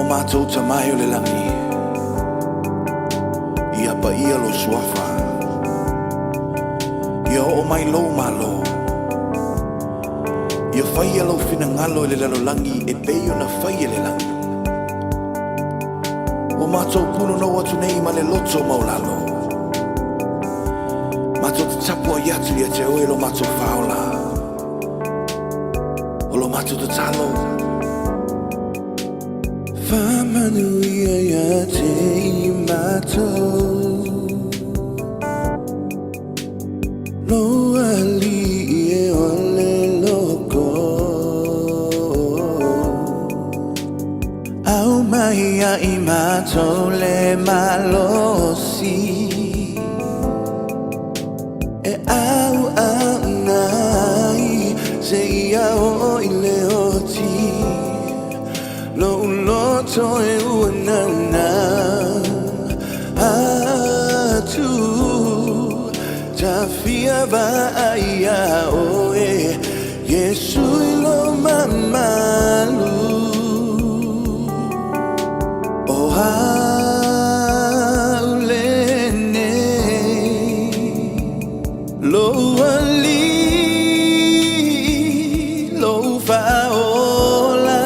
Matou Tama e o le lagi, ia paia lou suafa, ia oo mai lou Malo, ia faia lou finagalo i le lalolagi e pei ona fai e le lagi. Ua matou punonou atu nei ma le loto maualalo, matou te tapuai atu ia te oe lo matou Faaola. O lo matou tatalo, Faamanuia ia te i matou, Lou Alii e o le loko. Aumai ia i matou le malosi e auauna ai seia oo i le oti. Lou loto e ua naunau atu, ta fia vaai ia oe, Iesu i lou mamalu. O au lenei, lou Alii, lou Faaola,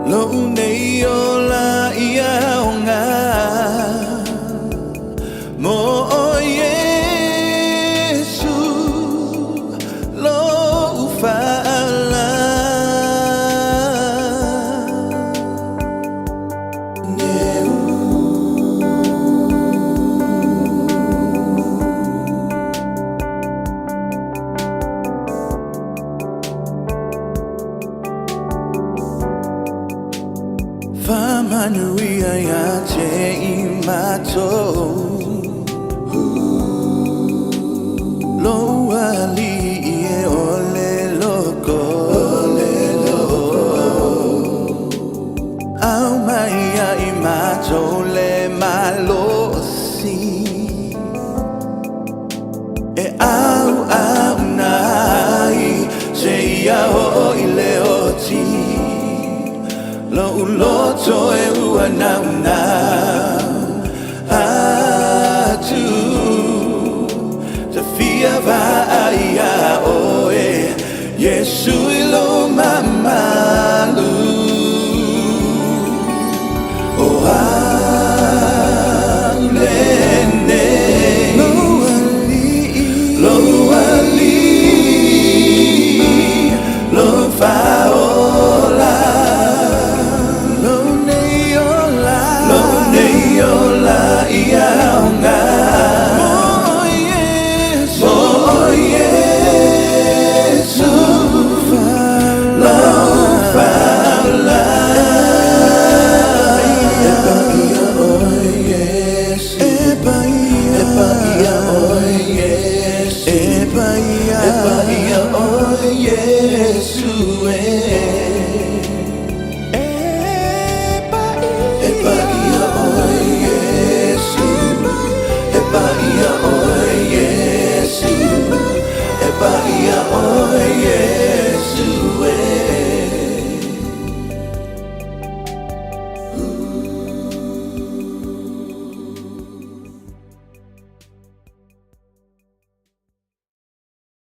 lou nei ola ia aoga mo Iesu, lou Faaola. Faamanuia ia te i matou, Lou Alii e o le loko. Aumai ia i matou le malosi e auauna ai seia oo i le oti. Lou loto e ua naunau.